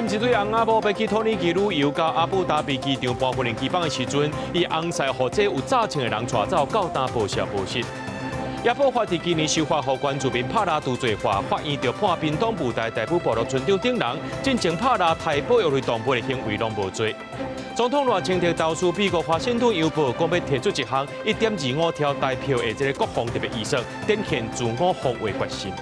林一對翁仔某欲去土耳其旅遊，到阿布達比機場搬飛行機房的時陣，伊翁婿予這有詐穿的人帶走，到今無消無息。野保法佇今年修法，予原住民拍獵除罪化，法院就判屏東布袋大埔部落村長等人，進前拍獵刣保育類動物的行為攏無罪。總統賴清德投書美國華盛頓郵報，講欲提出一項1.25兆台票的這个國防特別預算，展現自我防衛決心。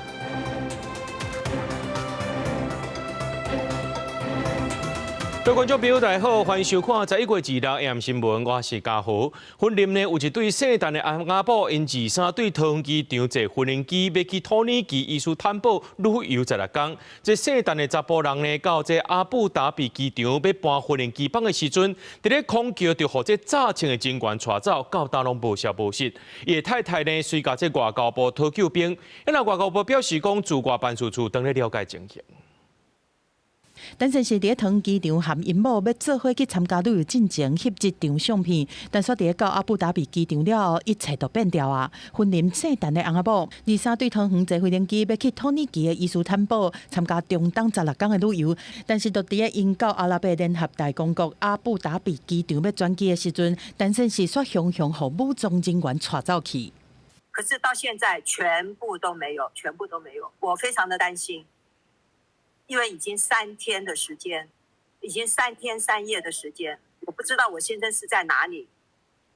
各位觀眾朋友，大家好，歡迎收看11月26 AM 新聞，我是嘉豪。雲林呢有一對姓陳的翁仔某，𪜶23對桃園機場坐飛行機欲去土耳其伊斯坦堡旅遊16工。這姓陳的查埔人呢，到這阿布達比機場欲搬飛行機房的時陣，佇咧空橋就予這詐穿的警員帶走，到今攏無消無息。伊的太太呢，隨共這外交部討救兵，啊外交部表示講，駐外辦事處當咧了解情形。陳先生佇咧桃園機場含𪜶某欲做伙去參加旅遊進前翕一張相片，但煞佇咧到阿布達比機場了後，一切都變調啊！雲林姓陳的翁仔某，23對桃園坐飛行機欲去土耳其的伊斯坦堡參加中東16工的旅遊，但是就佇咧𪜶到阿拉伯聯合大公國阿布達比機場欲轉機的時陣，陳先生煞雄雄予武裝人員帶走去。可是到現在全部都沒有，全部都沒有，我非常的擔心。因為已經三天的時間，已經3天3夜的時間，我不知道我先生是在哪裡，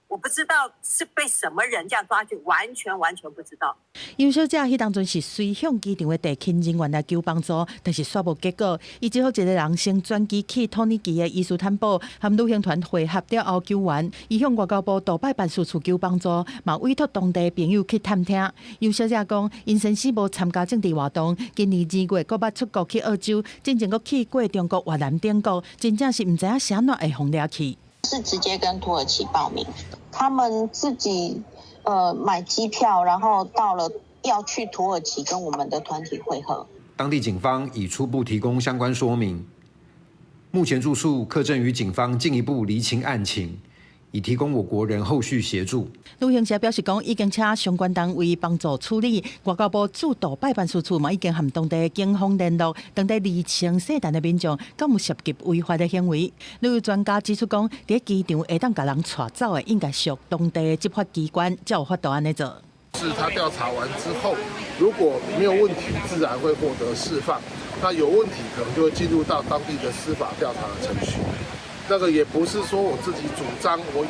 我不知道是被什麼人這樣抓去，完全完全不知道。楊小姐彼當陣是隨向機場的地勤人員來求幫助，但是煞無結果。伊只好一個人先轉機去土耳其的伊斯坦堡，和旅行團會合了後救援。伊向外交部杜拜辦事處求幫助，嘛委託當地朋友去探聽。楊小姐講，𪜶先生無參加政治活動，今年2月閣捌出國去澳洲，進前閣去過中國、越南等國，真正是毋知影啥怎會予掠去。是直接跟土耳其報名，他們自己買機票，然後到了要去土耳其跟我們的團體會合。當地警方已初步提供相關說明，目前住處課正與警方進一步釐清案情，以提供我國人後續協助。旅行社表示講，已經請相關單位幫助處理。外交部駐杜拜辦事處嘛，已經和當地警方聯絡，當地釐清姓陳的民眾敢有涉及違法的行為。旅遊專家指出講，佇機場會當共人帶走的，應該屬當地執法機關才有法度按呢做。是他調查完之後，如果沒有問題，自然會獲得釋放；那有問題，可能就會進入到當地的司法調查的程序。那個也不是說我自己主張我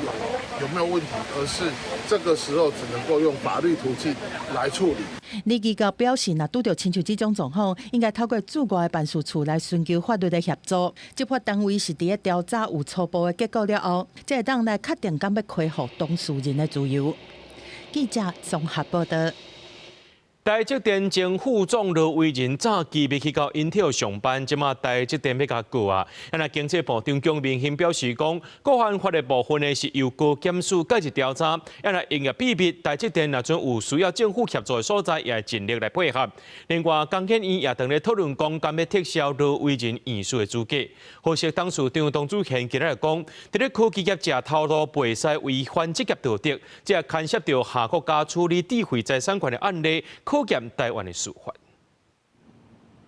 有沒有問題，而是這個時候只能夠用法律途徑來處理。李記者表示，若拄著親像這種狀況，應該透過駐外的辦事處來尋求法律的協助。執法單位是佇咧調查有初步的結果了後，才會當來確定敢欲恢復當事人的自由。記者綜合報道。台積電前副總羅威仁早期欲去到英特爾上班，這馬台積電欲共告啊！啊，經濟部長蔣明興表示講，國安法的部分呢是由高檢署介入調查，啊，若營業秘密，台積電若陣有需要政府協助的所在，也會盡力來配合。另外，工研院也當咧討論講，敢欲撤銷羅威仁院士的資格。好息董事長董子賢今日講，佇咧科技業者頭路袂使違反職業道德，這牽涉著下國家處理智慧財產權的案例。考驗台灣的司法。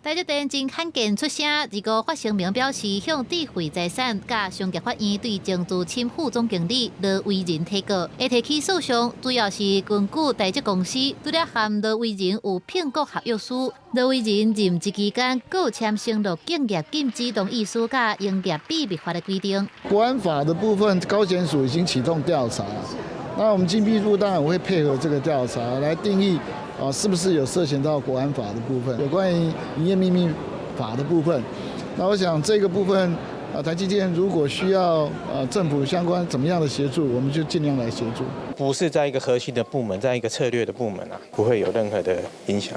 台積電真罕見出聲，二號發聲明表示，向智慧財產佮商業法院對前資深副總經理羅威仁提告，會提起訴訟，主要是根據台積公司拄才和羅威仁有聘僱合約書，羅威仁任職期間閣簽承諾競業禁止同意書佮營業秘密法的規定。國安法的部分，高檢署已經啟動調查，那我們經濟部當然會配合這個調查來定義。啊，是不是有涉嫌到國安法的部分？有關於營業秘密法的部分，那我想這個部分啊，台積電如果需要政府相關怎麼樣的協助，我們就盡量來協助。不是在一個核心的部門，在一個策略的部門啊，不會有任何的影響。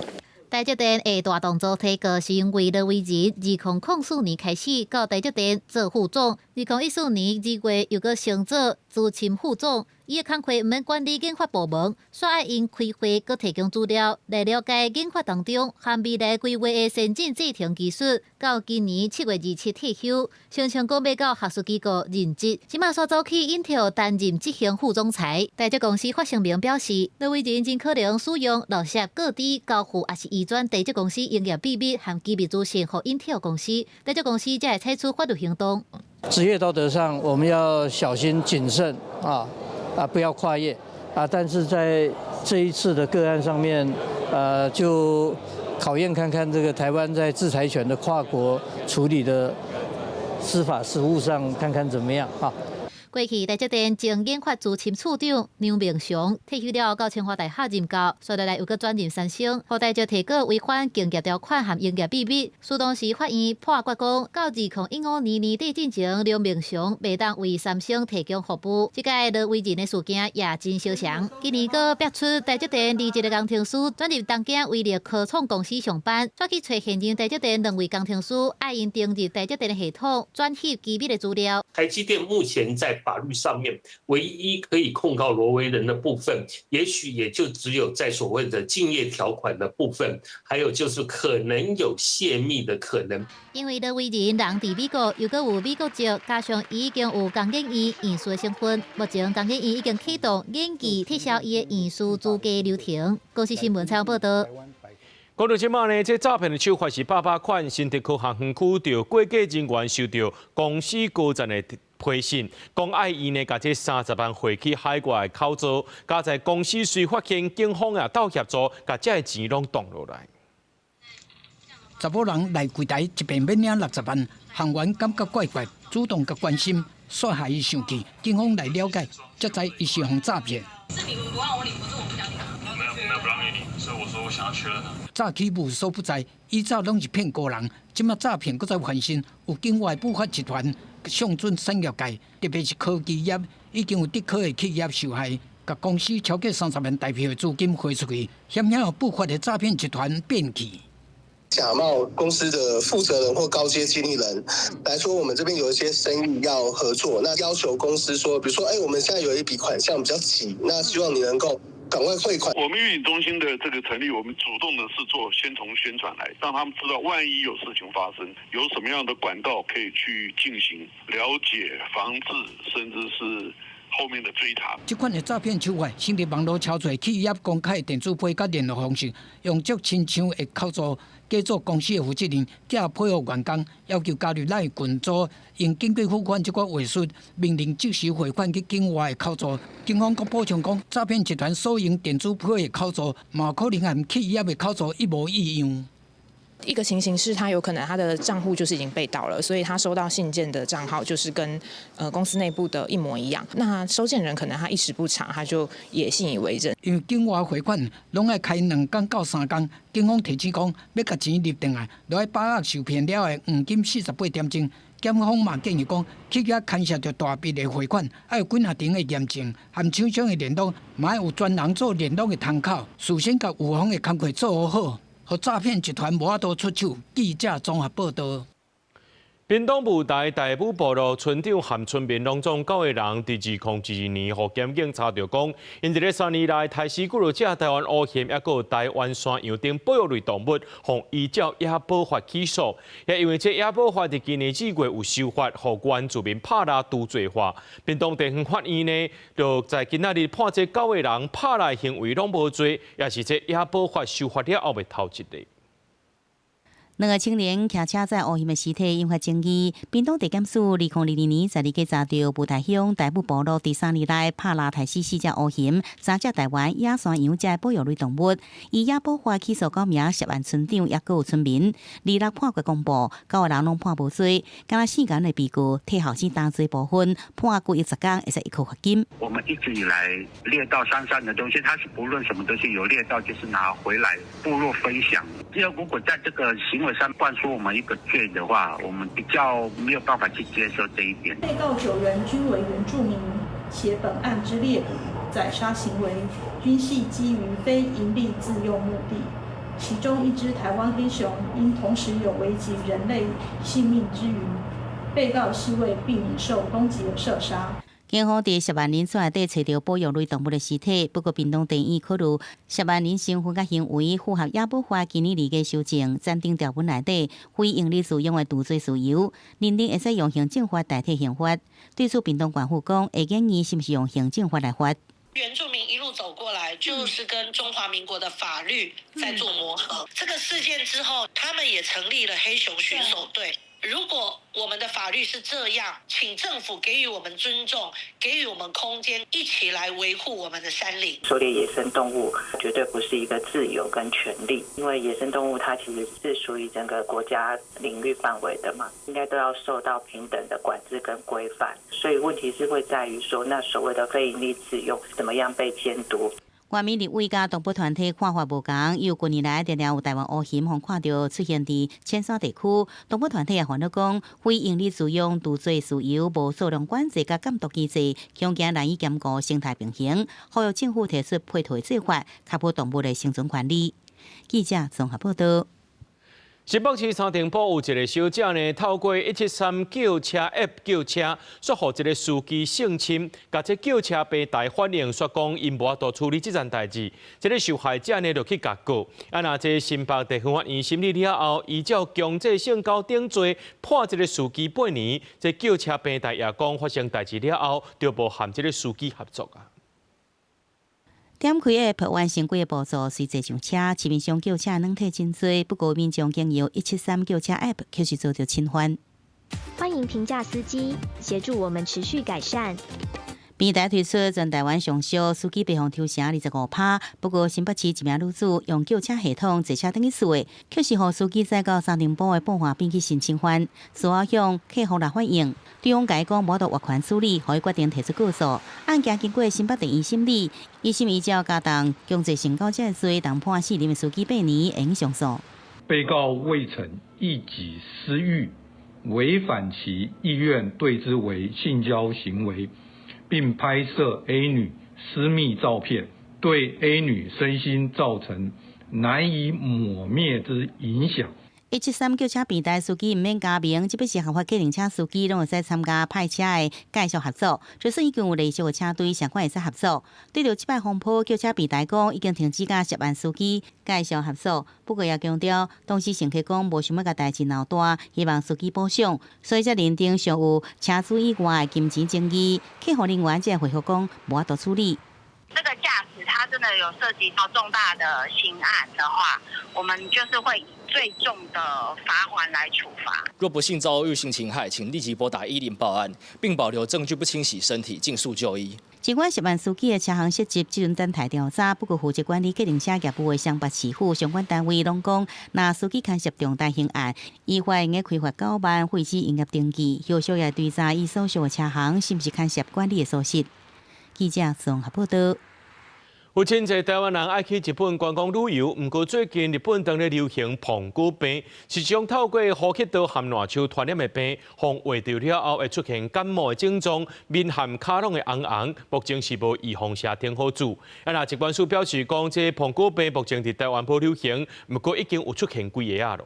台積電會大動作提告，是因為羅威仁2004年開始到台積電做副總，2014年2月又閣升做資深副總。伊的工課毋免管理研發部門，煞愛𪜶開會，閣提供資料來了解研發當中含未來規劃的先進製程技術。到今年7月27退休，聲稱講欲到學術機構任職，這馬煞走去 Intel 擔任執行副總裁。台積公司發聲明表示，羅維仁真可能使用漏洩個資交付，抑是移轉台積公司營業秘密和機密資訊予 Intel 公司，台積公司才會採取法律行動。職業道德上，我們要小心謹慎啊啊，不要跨越啊！但是在這一次的個案上面，就考驗看看這個台灣在智財權的跨國處理的司法實務上，看看怎麼樣啊。過去台積電前研發資深處長梁明雄退休了後，到清華大學任教，紲落來又閣轉任三星，予台積提告違反競業條款和營業秘密。訴當時法院判決講，到2015年年底進前，梁明雄袂當為三星提供服務。這擺羅維仁的事件也真相像。今年閣爆出台積電離職的工程師轉入東京威力科創公司上班，煞去揣現任台積電兩位工程師，愛𪜶登入台積電的系統，轉翕機密的資料。台積電目前在法律上面唯一可以控告羅維仁的部分，也許也就只有在所謂的競業條款的部分，還有就是可能有洩密的可能。因為羅維仁人佇美國，又閣有美國籍，加上伊已經有工研院院士的身份，目前工研院已經啟動研議撤銷伊的院士資格流程。公視新聞採訪報導。講到這馬呢，這詐騙的手法是百百款，新竹科學園區著會計人員收著公司高層的批信，講愛𪜶呢，共這30萬匯去海外的口座，佳哉公司雖發現，警方也鬥協助，共這个錢攏擋落來。查某人來櫃台一遍欲領60萬，行員感覺怪怪，主動共關心，煞予伊生氣。警方來了解，才知伊是予詐騙。是你不讓我領，不是我不想領。沒有沒有不讓你領，所以我說我想要確認啊。詐欺無所不在，以早攏是騙高人，這馬詐騙閣再翻新，有境外不法集團上準產業界，特別是科技業，已經有竹科的企業受害，共公司超過30萬台幣的資金匯出去，險險有不法的詐騙集團變去。假冒公司的負責人或高階經理人來說，我們這邊有一些生意要合作，那要求公司說，比如說，哎，我們現在有一筆款項比較急，那希望你能夠趕快匯款。我們預警中心的這個成立，我們主動的是做先從宣傳來，讓他們知道萬一有事情發生，有什麼樣的管道可以去進行了解、防治，甚至是後面的追查。這款的詐騙手法，先佇網路抄揣企業公開電子批佮聯絡方式，用足親像的口座，假做公司的負責人，寄批予員工，要求加入 LINE 群組，用緊急付款這款話術，命令即時匯款去境外的口座。警方閣補充講，詐騙集團所用電子批的口座，嘛可能和企業的口座一模一樣。一個情形是他有可能他的賬戶就是已經被盜了，所以他收到信件的賬號就是跟公司內部的一模一樣。那收件人可能他一時不察，他就也信以為真。因為境外匯款攏愛開2工到3工，警方提醒講，欲共錢入轉來，著愛把握受騙了的黃金48點鐘。檢方嘛建議講，企業牽涉著大筆的匯款，愛有幾若層的驗證，和廠商的聯絡，嘛愛有專人做聯絡的窗口，事先共預防的工作做好。予詐騙集團無法度出手。記者綜合報道。屏東霧台大武部落村長和村民攏總九個人，佇2012年，予檢警查著講，𪜶佇咧3年內刣死幾若隻台灣烏鴞，抑閣有台灣山羊等保育類動物，予依照野保法起訴。也因為這野保法佇今年4月有修法，予原住民拍獵除罪化。屏東地方法院呢，就在今仔日判這九個人拍獵行為攏無罪，也是這野保法修法了後的頭一例。兩个青年騎車載烏鴞的屍體引發爭議。屏東地檢署2022年12月查著霧台鄉大武部落佇3年內拍獵刣死四隻烏鴞、三隻台灣野山羊這保育類動物，以野保法起訴九名涉案村長，抑閣有村民。26判決公布，九個人攏判無罪，敢若四個人的被告替後生擔罪部分判拘役10工，會使一扣罰金。我們一直以來獵到山上的東西，它是不論什麼東西有獵到，就是拿回來部落分享。只要如果在這個行為上灌輸我們一個罪的話，我們比較沒有辦法去接受這一點。被告九人均為原住民，且本案之獵捕、宰殺行為均係基於非營利自用目的。其中一隻台灣黑熊因同時有危及人類性命之虞，被告係為避免受攻擊而射殺。檢警方佇涉案人厝內底揣著哺乳類動物的屍體，不過屏東地院考慮涉案人身份佮行為符合野保法今年2月修正暫定條文內底非營利飼養的除罪事由，認定會使用行政罰代替刑罰。對此，屏東縣府講會建議是毋是用行政罰來罰。原住民一路走過來，就是跟中華民國的法律在做磨合。這個事件之後，他們也成立了黑熊巡守隊。如果我們的法律是這樣，請政府給予我們尊重，給予我們空間，一起來維護我們的山林。狩獵野生動物絕對不是一個自由跟權利，因為野生動物它其實是屬於整個國家領域範圍的嘛，應該都要受到平等的管制跟規範。所以問題是會在於說，那所謂的非營利自用，怎麼樣被監督？原民立委佮動保團體看法無仝，有近年來常常有台灣烏熊予看著出現佇淺山地區，動保團體也煩惱講，非營利飼養除罪事由無數量管制佮監督機制，恐驚難以兼顧生態平衡，呼籲政府提出配套做法，確保動物的生存權利。記者綜合報道。新北市三重埔有一个小姐呢，透過173叫車 App 叫車，煞予一个司機性侵，共這叫車平台反映說講𪜶無法度處理這件代誌，這个受害者呢就去共告。啊，若這新北地方法院審理了後，依照強制性交等罪判這个司機8年。這叫車平台也講發生代誌了後，就無和這个司機合作啊。點開 App 完成幾个步驟，隨坐上車，市面上叫車軟體真濟，不過民眾經由173叫車 App 卻是遭著侵犯。歡迎評價司機，協助我們持續改善。平台推出全台灣上俗司機被予抽成25%，不過新北市一名女子用叫車系統坐車轉去四月，卻是予司機載到三重埔的埔岸邊去性侵犯，事後向客戶來反映，對方共伊講無法度越權處理，予伊決定提出告訴。案件經過新北地院審理，一審依照加重強制性交這個罪，重判四名司機8年，會用上訴。被告魏成一己私欲，違反其意願，對之為性交行為。並拍攝 A 女私密照片，對 A 女身心造成難以抹滅之影響。 173叫車平台司機毋免加盟，這筆是合法計程車司機攏會使參加派車的介紹合作，就算已經有連續的車隊，相款會使合作。對著這擺風波，叫車平台講已經停止佮涉案司機介紹合作，不過也強調，當時乘客講無想欲共代誌鬧大，希望司機補償，所以才認定尚有車主以外的金錢爭議。客服人員才回覆講無法度處理。這個駕駛他真的有涉及到重大的刑案的話，我們就是會以最重的罰鍰來處罰。若不幸遭遇性侵害，請立即撥打110報案，並保留證據不清洗身體，盡速就醫。儘管涉案司機的車行設置這陣等待調查，不過負責管理計程車業務的雙北市府相關單位攏講，若司機牽涉重大刑案，依法應該開罰9萬，廢止營業登記，後續也追查伊所屬的車行是毋是牽涉管理的疏失。記者綜合報道。有真濟台灣人愛去日本觀光旅遊，毋過最近日本當咧流行膨久病，是一種透過呼吸道和爛手傳染的病，予患著了後會出現感冒的症狀，面和跤攏會紅紅。目前是無預防射停好注。啊，若疾管署表示講，這膨久病目前佇台灣無流行，毋過已經有出現幾个仔囉。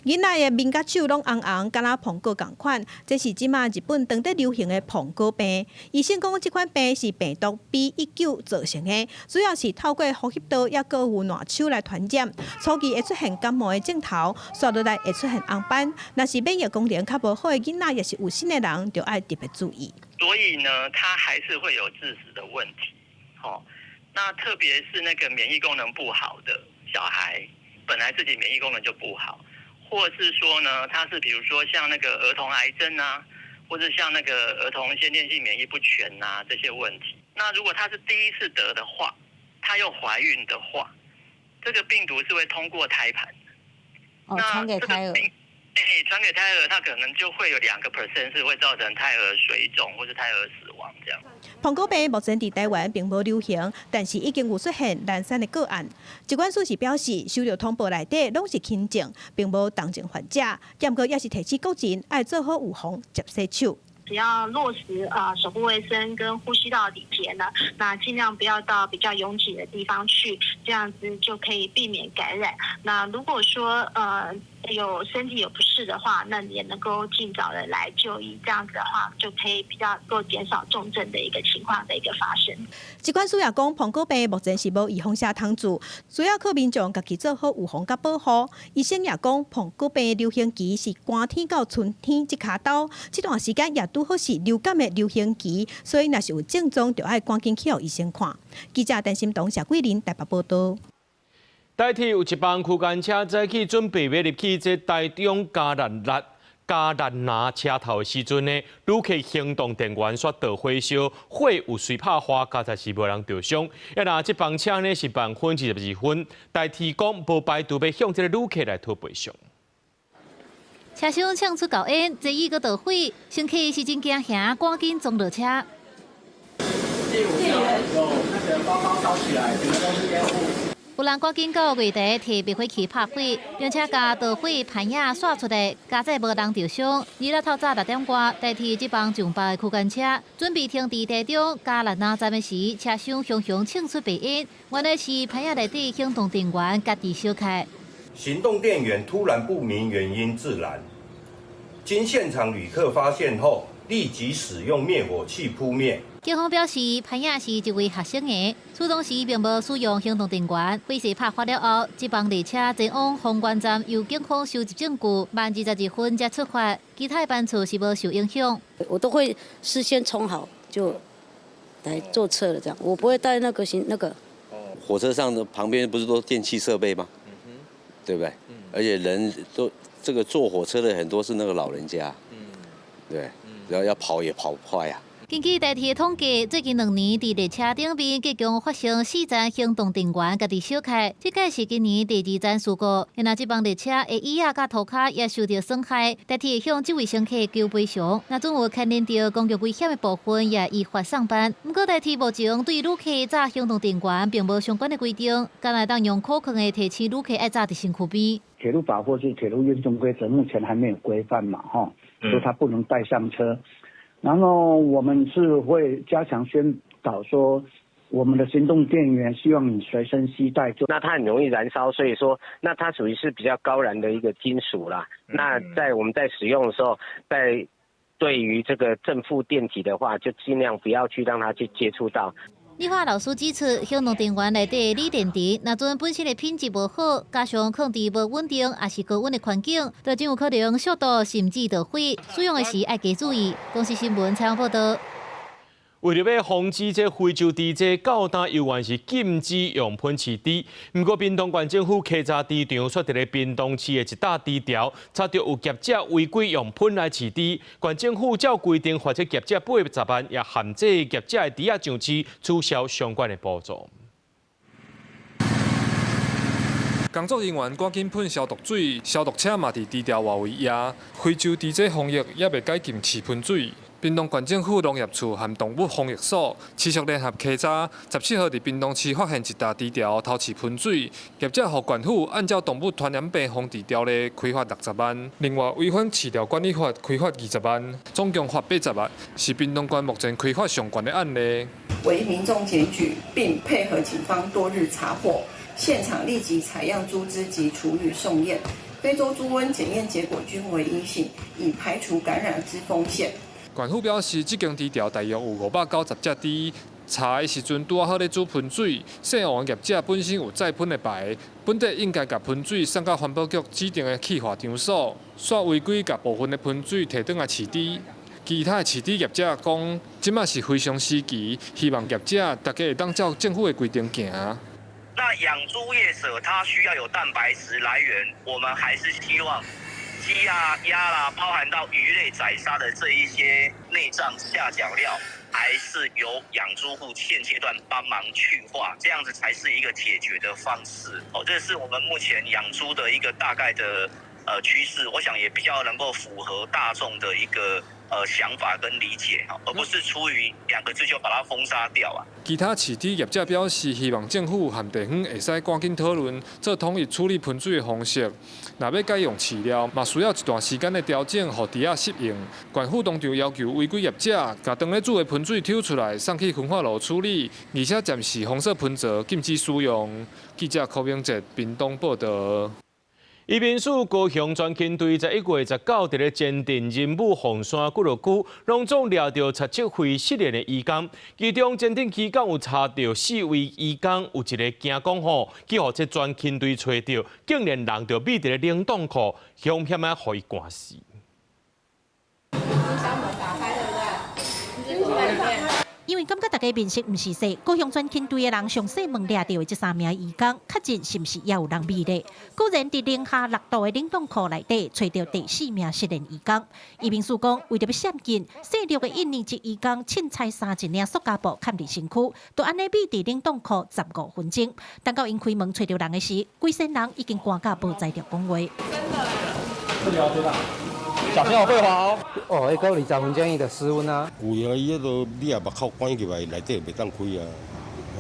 囡仔的面佮手攏紅紅，敢若膨果仝款。這是這馬日本當地流行的膨久病。醫生講，這款病是病毒 B19造成的，主要是透過呼吸道抑閣有爛手來傳染。初期會出現感冒的症頭，紲落來會出現紅斑。若是免疫功能較無好的囡仔，抑是有身的人，就愛特別注意。所以呢，它還是會有致死的問題。吼，那特別是那個免疫功能不好的小孩，本來自己免疫功能就不好。或是說呢，他是比如說像那個兒童癌症啊，或者像那個兒童先天性免疫不全啊這些問題。那如果他是第一次得的話，他又懷孕的話，這個病毒是會通過胎盤。哦，傳給胎兒。欸，傳給胎兒，他可能就會有2% 是會造成胎兒水腫或是胎兒死亡這樣。膨久病目前佇台灣並無流行，但是已經有出現難產的個案。疾管署是表示，收著通報內底攏是輕症，並無重症患者。毋過也是提醒國人愛做好預防，捷洗手。只要落實啊手部衛生跟呼吸道禮節呢，那盡量不要到比較擁擠的地方去，這樣子就可以避免感染。那如果說有身體有不適的話，那你也能夠盡早的來就醫，這樣子的話就可以比較夠減少重症的一個情況的一個發生。疾管署也講，膨睾病目前是無預防射通注，需要靠民眾家己做好預防佮保護。醫生也講，膨睾病流行期是寒天到春天這跤晝，這段時間也拄好是流感的流行期，所以若是有症狀，就愛趕緊去予醫生看。記者陳心彤、謝桂林台北報道。台鐵有一班區間車早起準備欲入去這台中嘉南嘉南拿車頭的時陣呢，旅客行動電源煞著火燒，火有隨拍花，佳哉是無人著傷。啊，若這班車呢是12:22，台鐵講無排除欲向這个旅客來討賠償。車廂衝出厚煙，座椅閣著火，乘客是真驚嚇，趕緊衝落車。有那個包包燒起來，整個都是煙霧。有人趕緊到月台提滅火器拍火，並且共著火攀仔煞出來，佳哉無人著傷。2日透早6點外，台鐵這班上百的區間車準備停佇台中嘉南拿站的時，車廂熊熊衝出白煙，原來是攀仔內底行動電源家己燒開。行動電源突然不明原因自燃，經現場旅客發現後，立即使用滅火器撲滅。警方表示，潘仔是一位學生的，出動時並無使用行動電源。火勢拍發了後，這班列車前往豐原站，由警方收集證據，1:22才出發。其他的班次是無受影響。我都會事先充好就來坐車了，這樣我不會帶那個行那個。火車上的旁邊不是都電器設備嗎？對不對？而且人都這個坐火車的很多是那個老人家，對，然後要跑也跑不快啊。根據台鐵統計，最近兩年佇列車頂面共計發生4宗行動電源家己燒開，這屆是今年第2宗事故。若這班列車的椅仔佮塗跤也受著損害，台鐵向這位乘客求賠償。若準有牽連著公共危險的部分，也依法送辦。毋過台鐵目前對旅客紮行動電源並無相關的規定，敢若會當用可控的提醒旅客愛紮佇身軀邊。鐵路法或是鐵路運送規則目前還沒有規範嘛，吼，說他不能帶上車。然後我們是會加強宣導，說我們的行動電源希望你隨身攜帶。那它很容易燃燒，所以說那它屬於是比較高燃的一個金屬啦。那在我們在使用的時候，在對於這個正負電極的話，就盡量不要去讓它去接觸到。理化老師指出，行動電源內底鋰電池，若陣本身的品質無好，加上放佇無穩定，抑是高溫的環境，就真有可能燒到甚至著火。使用的時愛加注意。公視新聞採訪報道。為著欲防止這非洲豬這到今猶原是禁止用噴飼豬，毋過屏東縣政府稽查豬場，煞佇咧屏東市的一搭豬寮，查著有業者違規用噴來飼豬。縣政府照規定罰這業者80萬，也限制業者的豬仔上市，取消相關的補助。工作人員趕緊噴消毒水，消毒車嘛佇豬寮外圍壓。非洲豬這防疫猶未解禁飼噴水。屏東縣政府農業處和動物防疫所持續聯合稽查，17號佇屏東市發現一搭豬寮偷飼噴水，業者予縣府按照動物傳染病防治條例開罰60萬，另外違反飼料管理法開罰20萬，總共罰80萬，是屏東縣目前開罰上懸的案例。為民眾檢舉，並配合警方多日查獲，現場立即採樣豬隻及廚餘送驗，非洲豬瘟檢驗結果均為陰性，以排除感染之風險。縣府表示，這間豬寮大約有590隻豬，查的時陣拄仔好咧煮噴水，姓王業者本身有載噴的牌，本底應該共噴水送到環保局指定的氣化場所，煞違規共部分的噴水提轉來飼豬。其他的飼豬業者講，這馬是非常時期，希望業者大家會當照政府的規定行。那養豬業者他需要有蛋白質來源，我們還是希望。雞啊、鴨啦，包含到魚類宰殺的這一些內臟下腳料，還是由養豬戶現階段幫忙去化，這樣子才是一個解決的方式。哦，這是我們目前養豬的一個大概的趨勢，我想也比較能夠符合大眾的一個想法跟理解，而不是出於兩個字就把它封殺掉啊。其他飼豬業者表示，希望政府和地方會使趕緊討論，做統一處理噴水的方式。若欲改用飼料，嘛需要一段時間的調整，予豬仔適應。縣府當場要求違規業者，共當咧煮的噴水抽出來，送去焚化爐處理，而且暫時封鎖噴槽，禁止使用。記者柯明哲屏東報道。移民署高雄专勤队11月19伫咧前镇仁武凤山几落区，拢总掠著17位失联的移工，其中前镇期间有查著4位移工，有一个惊讲吼，去予这专勤队揣著，竟然人就覕伫咧冷冻库，凶险仔予伊寒死。因為感覺大家面色毋是色，高雄專勤隊的人詳細問掠著的這3名移工，確認是毋是也有人佇咧。果然佇零下6度的冷凍庫內底，揣著第4名失聯移工。移民署講，為著欲閃緊，細粒的印尼籍移工凊彩衫一領塑膠布崁佇身軀，就按呢覕佇冷凍庫15分鐘。等到𪜶開門揣著人的時，規身人已經寒甲無才調講話。真的。小心我會滑哦！哦，彼個20分鐘伊就失溫啊。有啊，伊彼個你也目口關入來，內底袂當開啊。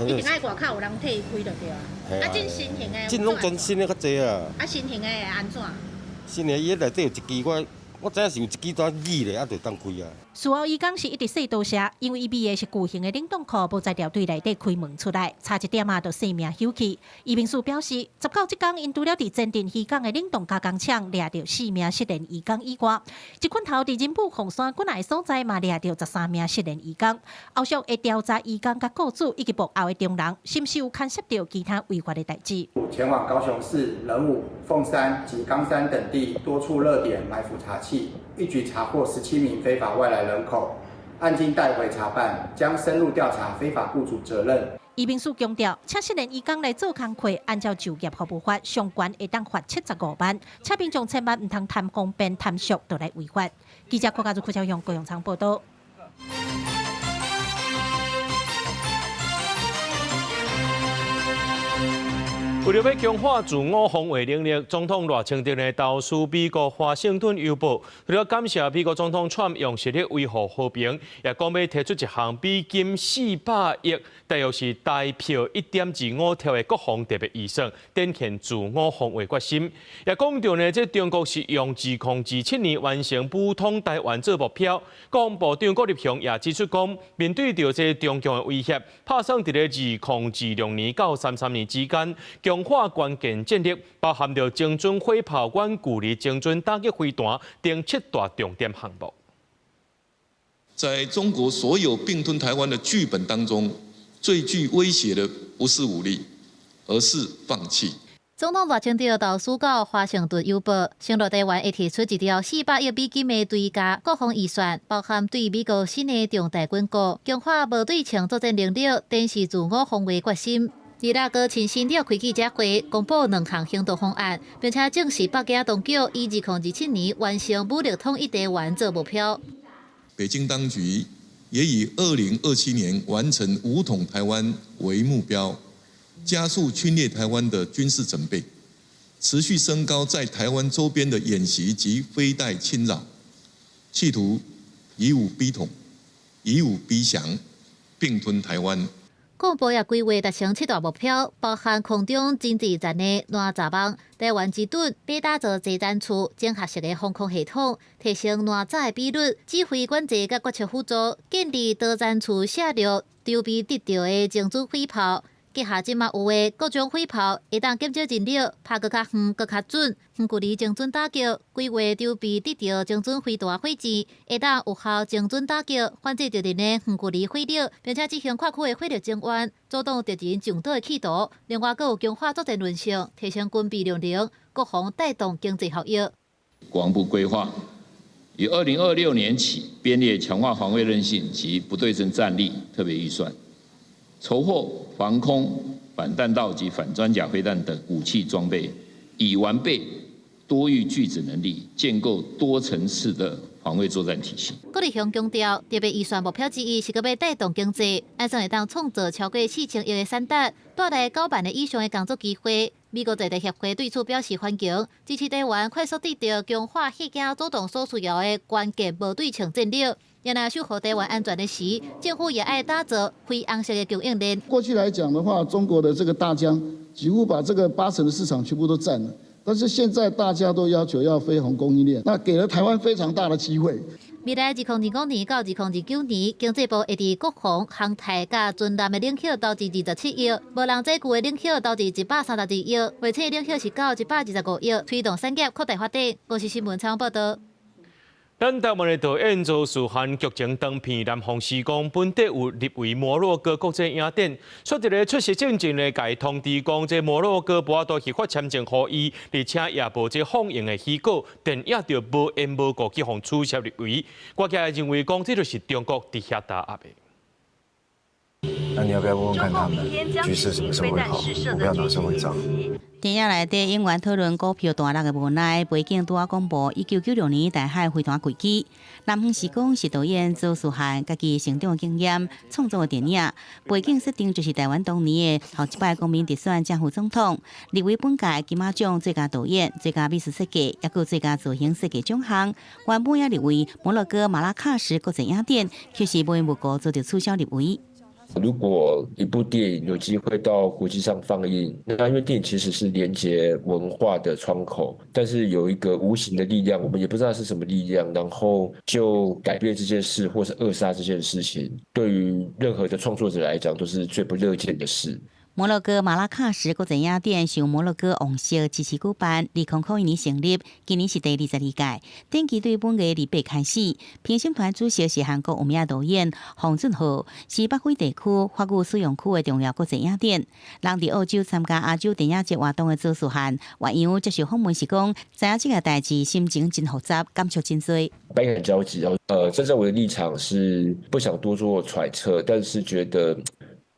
一定愛外口有人替伊開就對啊。啊，這新型的，這攏全新的較濟啊。啊，新型的會按怎？新的伊內底有一支我。我知影是有一支單耳咧，啊，就當開啊。事後伊講是一直說多謝，因為伊覕的是巨型的冷凍庫，無才調對內底開門出來，差一點仔就性命休去。移民署表示，19這工𪜶除了佇前鎮漁港的冷凍加工廠掠著4名失聯移工以外，這款頭佇仁武鳳山幾若个所在嘛掠著13名失聯移工。後續會調查移工佮雇主以及幕後的中人，是毋是有牽涉著其他違法的代誌。前往高雄市仁武、鳳山及岡山等地多處熱點埋伏查緝，一舉查獲17名非法外來人口，案經帶回查辦，將深入調查非法雇主責任。移民署強調，請失聯移工來做工課，按照就業服務法，上懸會當罰75萬，請民眾千萬毋通貪方便貪俗，就來違法。記者郭家如、郭超雄、高雄倉報道。為著欲強化自我防衛能力，總統賴清德呢投書美國華盛頓郵報，除了感謝美國總統川普用實力維護和平，也講欲提出一項美金400億，大約是台票1.25兆的國防特別預算，展現自我防衛決心。也講著呢，這中國是用2027年完成武統台灣做目標。國防部長郭立雄也指出講，面對著這中共的威脅，拍算佇咧2026年到33年之間，強化關鍵戰力，包含著精準火炮、遠距離精準打擊飛彈等7大重點項目。在中國所有併吞台灣的劇本當中，最具威脅的不是武力，而是放棄。總統賴清德投書到華盛頓郵報，承諾台灣會提出一條400億美金的追加國防預算，包含對美國新的重大軍購，強化無對稱作戰能力，展示自我防衛決心。二六閣親身召開記者會，公布2項行動方案，並且證實北京當局以2027年完成武力統一台灣做目標。北京當局也以2027年完成武統台灣為目標，加速侵略台灣的軍事準備，持續升高在台灣周邊的演習及飛彈侵擾，企圖以武逼統，以武逼降，併吞台灣。國防部也規劃達成7大目標，包含空中經濟戰的哪吒網、台灣之盾、北打造作戰處、整合式的防空系統，提升哪吒的比率、指揮管制佮決策輔助，建立多戰處射略、籌備得著的精準火炮。結合這馬有的各種火炮，會當減少人力，拍閣較遠、閣較準，遠距離精準打擊，規劃籌備得著精準飛彈火箭，會當有效精準打擊反制敵人的遠距離火力，並且執行跨區的火力增援，阻擋敵人上島的企圖。另外，閣有強化作戰韌性，提升軍備量能，國防帶動經濟效益。國防部規劃以2026年起編列強化防衛韌性及不對稱戰力特別預算。籌獲防空、反彈道及反裝甲飛彈等武器裝備，以完備多域拒止能力，建構多層次的防衛作戰體系。郭立雄強調，特別預算目標之一是閣欲帶動經濟，按算會當創造超過4000億的產值，帶來9萬个以上的工作機會。美國在台協會對此表示歡迎，支持台灣快速得著強化彼件主動所需要的關鍵無對稱戰力。若守護台灣安全的時，政府也愛打造非紅色的供應鏈。過去來講的話，中國的這個大疆幾乎把這個80%的市場全部都佔了。但是現在大家都要求要非紅供應鏈，那給了台灣非常大的機會。未來2025年到2029年，經濟部會佇國防、航太佮軍艦的冷氣投資27億，無人載具的冷氣投資132億，衛星的冷氣是到125億，推動產業擴大發展。公視新聞採訪報導。咱台灣的導演周樹漢劇情長片《南方時光》本底有入圍摩洛哥國際影展，煞佇咧出席進前咧，共伊通知講，這摩洛哥無法度核發簽證予伊，而且也無這放映的許可，電影就無緣無故去予取消入圍。外界認為講，這就是中國佇遐打壓的。那你要不要問問看他們局勢什麼時候會好？股票哪時候會漲？電影內底演員討論股票大落的無奈，背景拄仔廣播1996年台海飛彈危機。南方時光是導演周樹漢家己成長的經驗創作的電影，背景設定就是台灣當年的頭一擺公民直選正副總統，入圍本屆金馬獎最佳導演、最佳美術設計，抑閣最佳造型設計獎項。原本也入圍摩洛哥馬拉喀什國際影展，卻是無緣無故遭到取消入圍。如果一部電影有機會到國際上放映，那因為電影其實是連接文化的窗口，但是有一個無形的力量，我們也不知道是什麼力量，然後就改變這件事，或是扼殺這件事情，對於任何的創作者來講，都是最不樂見的事。摩洛哥馬拉喀什國際影展是由摩洛哥王室支持舉辦，2001年成立，今年是第22屆。展期對本月28開始。評審團主席是韓國有名導演奉俊昊，是北非地區法語使用區的重要國際影展。人佇澳洲參加亞洲電影節活動的周樹漢，越洋接受訪問時講，知影這個代誌心情真複雜，感觸真濟。百感交集，站在我的立場是不想多做揣測，但是覺得。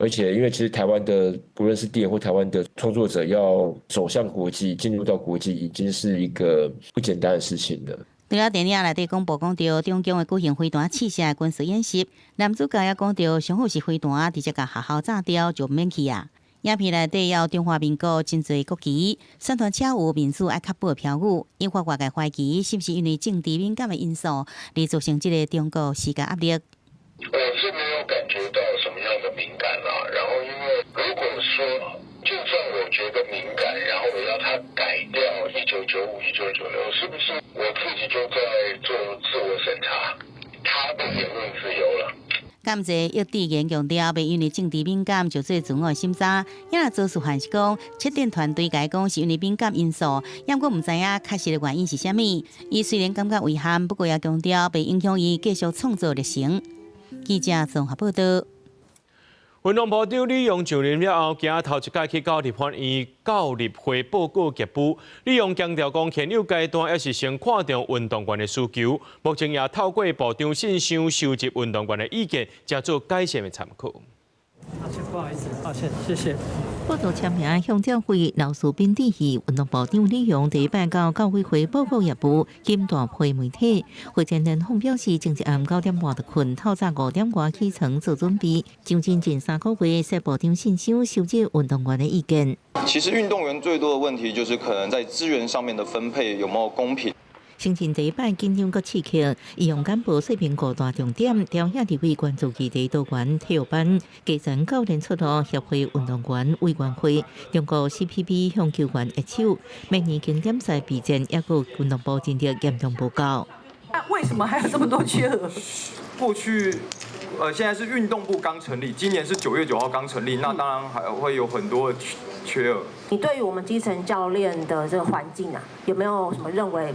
而且，因為其實台灣的不論是電影或台灣的創作者，要走向國際、進入到國際，已經是一個不簡單的事情了。除了電影內底廣播講著中共會舉行飛彈試射的軍事演習，男主角也講著上好是飛彈直接共學校炸掉就毋免去啊。影片內底也有中華民國真濟國旗，宣傳車有民主愛較保的標語，引發外界懷疑是毋是因為政治敏感的因素而造成這個中國施加壓力。我是沒有感覺到什麼樣的敏感啦，然後因為如果說就算我覺得敏感，然後我要他改掉1995、1996，是不是我自己就在做自我審查？他的言論自由了。感謝葉志賢強調，袂因為政治敏感就做自我審查。也若周樹漢是講，策展團隊共伊講是因為敏感因素，也毋過毋知影確實的原因是啥物。伊雖然感覺遺憾，不過也強調袂影響伊繼續創作歷程。記者綜合報道。運動部長李鴻上任了後，今仔頭一擺去到立法院到立會報告業務。李鴻強調講，現有階段抑是先看重運動員的需求，目前也透過部長信箱收集運動員的意見，才做改善的參考。不好意思，抱歉，謝謝。報道簽名向教會老師賓致意，運動部長李鴻第一擺到教委會報告業務，兼大批媒體。會前連訪表示，前一暗9點半就睏，透早5點外起床做準備。上任近3個月，設部長信箱收集運動員的意見。其實運動員最多的問題就是可能在資源上面的分配有沒有公平。先前第一擺緊張閣刺激，伊用簡報說明五大重點，調遐立委關注議題多元體育班、基層教練出路協會運動員委員會、中國 CPB 向球員握手，明年經典賽備戰，抑閣運動部戰力嚴重無夠。那為什麼還有這麼多缺額？過去，現在是運動部剛成立，今年是9月9號剛成立，那當然還會有很多缺額。你對於我們基層教練的這個環境啊，有沒有什麼認為？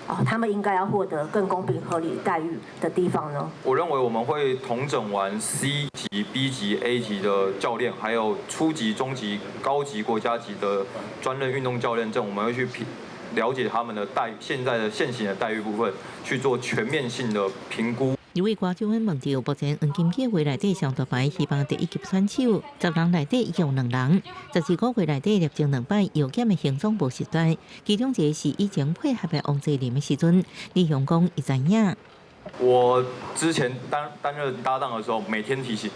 哦，他們應該要獲得更公平合理待遇的地方呢？我認為我們會統整完 C 級、B 級、A 級的教練，還有初級、中級、高級、國家級的專任運動教練證，我們會去評了解他們的待現在的現行的待遇部分，去做全面性的評估。立委郭守問到，目前黃金計劃內底上大牌希望第一級選手，10人內底用兩人，14個月內底立證兩擺藥檢的行蹤無實在，其中一個是以前配合的王澤林的時陣，李鴻講伊知影。我之前擔任搭檔的時候，每天提醒。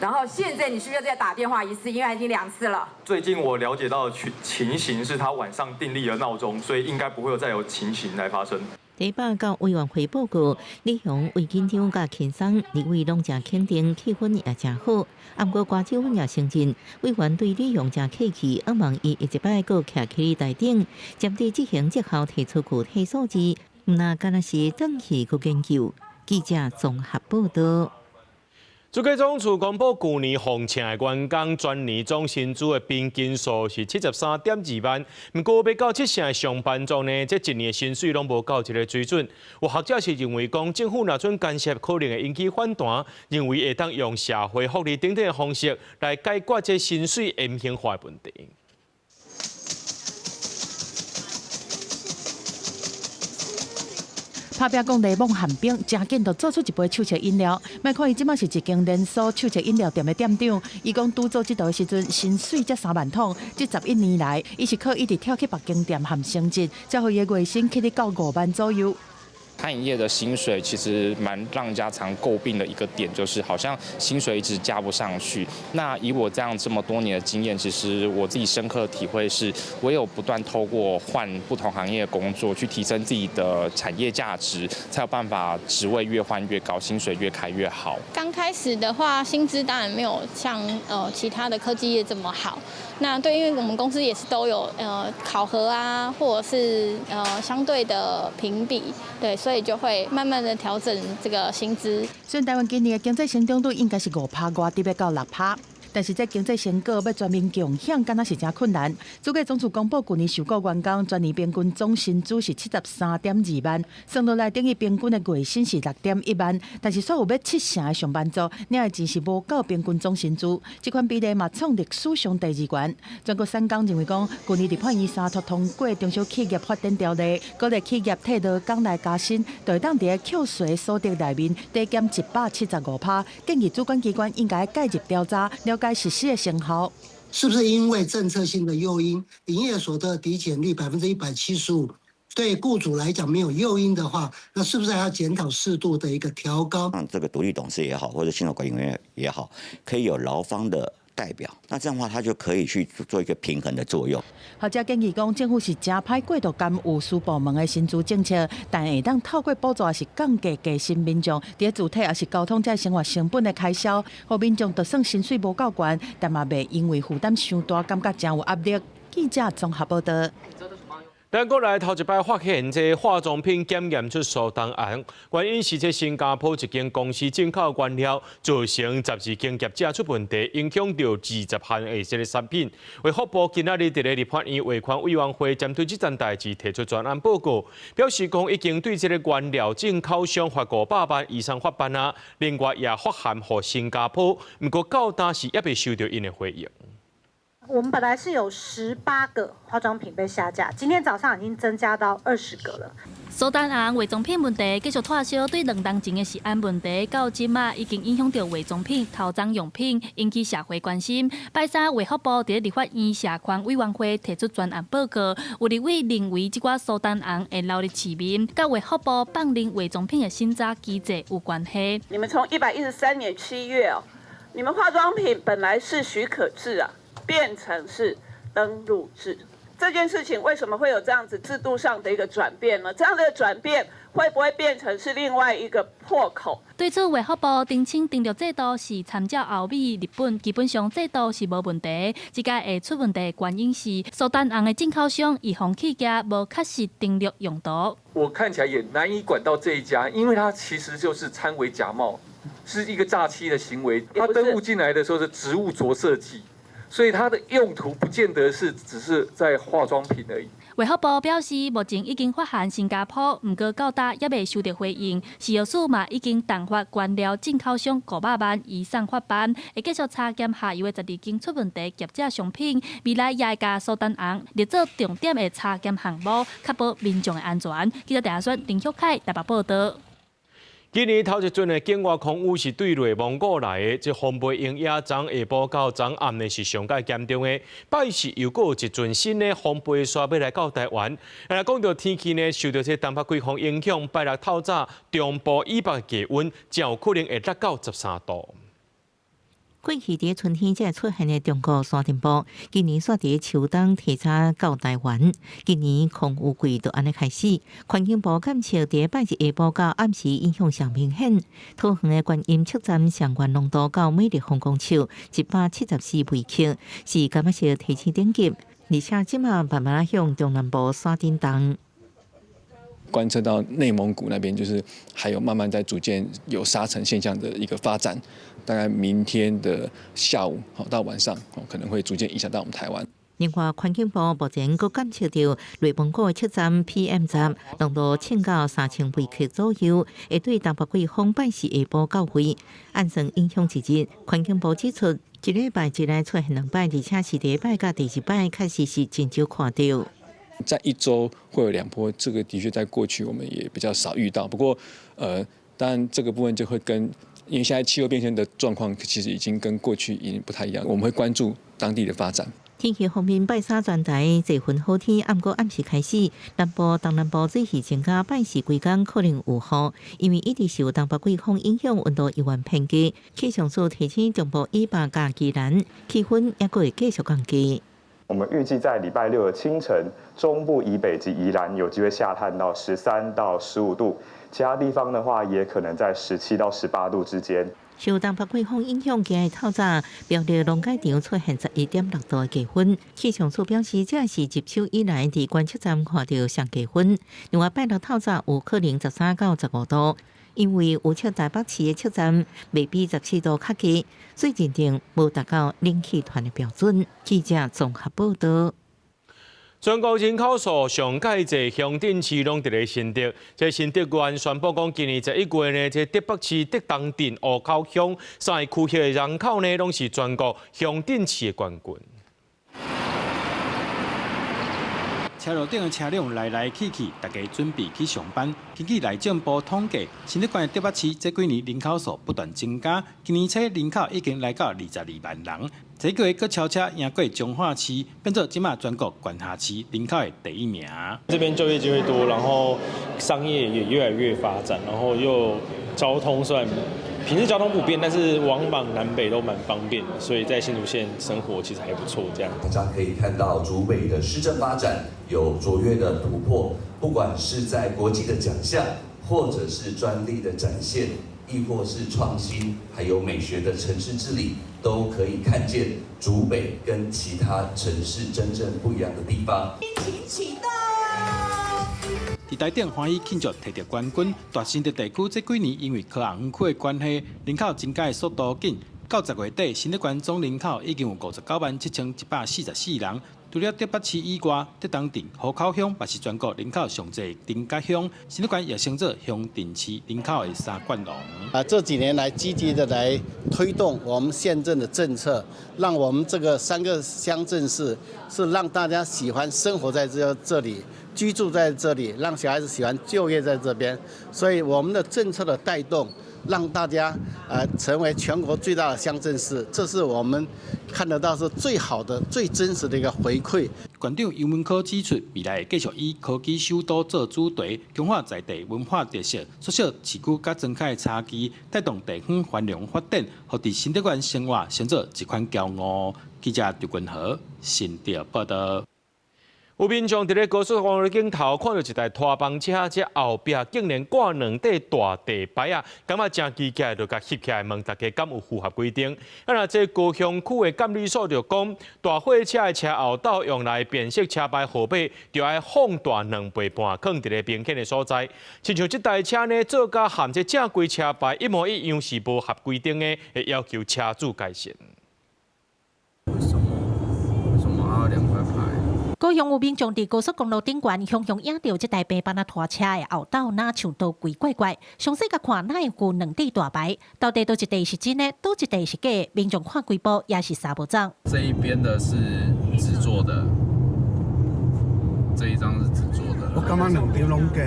然後現在你是不是要再打電話一次？因為已經兩次了。最近我了解到的情形是他晚上訂立了鬧鐘，所以應該不會有再有情形來發生。第一擺到委員會報告，李鴻為緊張佮輕鬆，立委攏誠肯定，氣氛也誠好。毋過郭守也承認，委員對李鴻誠客氣，向望伊下一擺閣徛起來台頂，針對執行績效提出具體數字，毋若干焦是轉去去研究。記者綜合報道。主計總處公布，舊年鳳城的員工全年總薪資的平均數是73.2萬，毋過欲到七成的上班族呢，這一年的薪水攏無到這个水準。有學者是認為講，政府若準干涉，可能會引起反彈，認為會當用社會福利等等的方式來解決這薪水扁平化的問題。拍拚講檸檬餡冰，誠緊就做出一杯手沖飲料。莫看伊這馬是一間連鎖手沖飲料店的店長，伊講拄做這道的時陣，薪水才3萬筒。這11年來，伊是靠一直跳去別間店和升職，才予伊的月薪起得到5萬左右。餐飲業的薪水其實蠻讓人家常詬病的一個點，就是好像薪水一直加不上去。那以我這樣這麼多年的經驗，其實我自己深刻體會是，唯有不斷透過換不同行業的工作，去提升自己的產業價值，才有辦法職位越換越高，薪水越開越好。剛開始的話，薪資當然沒有像其他的科技業這麼好。那對，因為我們公司也是都有考核啊，或者是相對的評比，對，所以就會慢慢的調整這個薪資。雖然台灣今年的經濟成長率應該是5%外，直欲到6%。但是這經濟成果欲全民共享，敢若是誠困難。主計總處公布，舊年受僱員工全年平均總薪資是73.2萬，算落來等於平均的月薪是6.1萬。但是所有欲七成的上班族，領的錢是無夠平均總薪資，這款比例嘛創歷史上第二懸。全國產工認為講，舊年立法院三讀通過中小企業發展條例，鼓勵企業替勞工來加薪，就會當佇咧扣稅所得內面遞減175%。建議主管機關應該介入調查，了解實施的成效，是不是因為政策性的誘因，營業所得抵減率175%，對雇主來講沒有誘因的話，那是不是還要檢討適度的一個調高？讓這個獨立董事也好，或者薪酬管理員也好，可以有勞方的代表，那這樣的話，他就可以去做一個平衡的作用。學者建議講，政府是誠歹過度干預私部門的薪資政策，但會當透過補助抑是降低低薪民眾佇咧住體抑是交通這生活成本的開銷，予民眾就算薪水無夠懸，但嘛袂因為負擔傷大，感覺誠有壓力。記者綜合報道。咱國內頭一擺發現這化妝品檢驗出蘇丹紅，原因是這新加坡一間公司進口原料造成12間業者出問題，影響著20項的這个產品。衛福部今仔日佇咧立法院衛權委員會針對這件代誌提出專案報告，表示講已經對這个原料進口商罰500萬以上罰單啊，另外也發函予新加坡，毋過到今是猶未收著𪜶的回應。我們本來是有18個化妝品被下架，今天早上已經增加到20個了。蘇丹紅化妝品問題繼續拖燒，對兩冬前的食安問題，到這馬已經影響著化妝品、頭鬃用品，引起社會關心。拜三，衛福部佇立法院社權委員會提出專案報告，有立委認為這寡蘇丹紅會流入市面，佮衛福部放任化妝品的審查機制有關係。你們從113年7月哦，你們化妝品本來是許可制啊。變成是登錄制，這件事情為什麼會有這樣子制度上的一個轉變呢？這樣的轉變會不會變成是另外一個破口？對此，衛福部澄清，登錄制度是參照歐美、日本，基本上制度是無問題。這個會出問題的原因是蘇丹紅的進口商預防企業無確實登錄用途。我看起來也難以管到這一家，因為它其實就是摻偽假冒，是一個詐欺的行為。它登錄進來的時候是植物着色劑。所以它的用途不見得是只是在化妝品而已。衛福部表示，目前已經發函新加坡，毋過到今猶未收著回應。食藥署嘛已經重罰原料進口商500萬以上罰單，會繼續查檢下游的12間出問題業者商品，未來也會共蘇丹紅列做重點的查檢項目，確保民眾的安全。記者陳亞軒、林旭凱台北報道。今年頭一陣的境外空雨是對內蒙古來的，這風暴鷹野昨下晡到昨暗呢是上蓋嚴重的。拜四又閣有一陣新的風暴沙欲來到台灣。啊，講到天氣呢，受著這東北季風影響，拜六透早中部以北氣溫誠有可能會達到13度。過去佇春天才會出現的中國沙塵暴，今年煞佇秋冬提早到台灣。今年空雨季就按呢開始。環境部監測佇拜日下晡到暗時影響上明顯。桃園的觀音測站上懸濃度到每立方公尺174微克，是柑仔色提醒等級，而且這馬慢慢向中南部沙震動。觀測到內蒙古那邊，就是還有慢慢在逐漸有沙塵現象的一個發展。大概明天的下午到晚上，可能會逐漸影響到我們台灣。另外，環境部目前閣監測著內蒙古的測站 PM10濃度衝到3000微克左右，會對東北季風拜四下晡到位。按算影響一日，環境部指出，一禮拜之內出現兩擺，而且是第一擺佮第二擺，確實是真少看著。在一周會有兩波，這個的確在過去我們也比較少遇到。不過，當然這個部分就會跟，因為現在氣候變遷的狀況其實已經跟過去已經不太一樣，我們會關注當地的發展。天氣方面，拜三全台濟雲好天，毋過暗時開始，南部、東南部水汽增加，拜四規工可能有雨，因為一直受東北季風影響，溫度猶原偏低。氣象署提醒中部以北佮宜蘭，氣溫猶閣會繼續降低。我們預計在禮拜六的清晨，中部以北及宜蘭有機會下探到13到15度，其他地方的話也可能在17到18度之間。受東北季風影響，今日透早苗栗農改場出現11.6度的低溫。氣象署表示，這是入秋以來佇觀測站看著上低溫。另外，拜六透早有可能13到15度，因為有測台北市的測站袂比17度較低，所以認定無達到冷氣團的標準。記者綜合報道。全國人口數上蓋濟鄉鎮市攏佇咧新竹，這新竹縣宣布講，今年11月呢，這竹北市竹東鎮湖口鄉三个區域的人口呢，攏是全國鄉鎮市的冠軍。車路頂的車輛來來去去，大家準備去上班。根據內政部統計，新竹縣竹北市這幾年人口數不斷增加，今年初人口已經來到22萬人。這個月閣超車贏過彰化市，變做這馬全國縣轄市人口的第一名。這邊就業機會多，然後商業也越來越發展，然後又交通算平日交通不便，但是往往南北都蠻方便的，所以在新竹縣生活其實還不錯。這樣，大家可以看到竹北的市政發展有卓越的突破，不管是在國際的獎項，或者是專利的展現，亦或是創新，還有美學的城市治理，都可以看見竹北跟其他城市真正不一樣的地方。引擎啟動。佇台頂歡喜慶祝提著冠軍，大新竹地區這幾年因為科學園區的關係，人口增加的速度緊。到10月底，新竹縣總人口已經有597,144人。除了竹北市以外，竹東鎮、湖口鄉嘛是全國人口上濟鎮佮鄉。新竹縣也稱做鄉鎮市人口的三冠王。啊，這幾年來積極的來推動我們縣政的政策，讓我們這個三個鄉鎮市是讓大家喜歡生活在這裡，居住在這裡，讓小孩子喜歡就業在這邊。所以我們的政策的帶動，讓大家成為全國最大的鄉鎮市，這是我們看得到是最好的、最真實的一個回饋。縣長游文科指出，未來會繼續以科技首都做主題，強化在地文化特色，縮小市區佮莊跤的差距，帶動地方繁榮發展，予佇新竹縣生活成做一款驕傲。記者劉君和新竹報道。有民眾佇咧高速公路頂頭看著一台拖房車，這後壁竟然掛兩塊大地牌仔，感覺誠奇怪，就共翕起來問大家敢有符合規定？啊，若這高雄區的監理所就講，大貨車的車後斗用來辨識車牌號碼，就愛放大2倍半，囥佇咧明顯的所在。親像這台車呢，做甲和這正規車牌一模一樣，是無合規定的，會要求車主改善。為什麼？為什麼要兩塊牌？高雄有民眾佇高速公路頂懸，雄雄影著這台白班仔拖車的後斗，若像刀奇怪怪。詳細共看，哪會有兩塊大牌？到底佗一塊是真的，佗一塊是假的？民眾看規部也是捎無總。這一邊的是紙做的，這一張是紙做的。我感覺兩張攏假。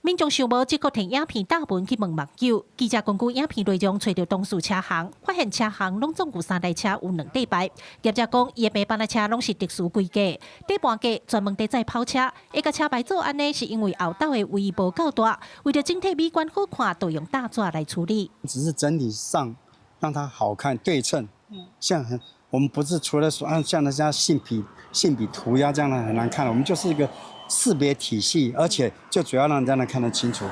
民眾想無，這閣提影片貼文去問網友。記者根據影片內容，揣著當事車行，發現車行攏總有三台車有兩塊牌。業者講，伊的白班仔車攏是特殊規格，底盤低，專門佇載跑車。會共車牌做按呢，是因為後斗的位無夠大，為著整體美觀好看，就用搭紙來處理。只是整體上讓它好看對稱，像我們不是除了說啊，像那家杏筆塗鴉這樣的很難看，我們就是一個識別體系，而且就主要讓人家能看得清楚。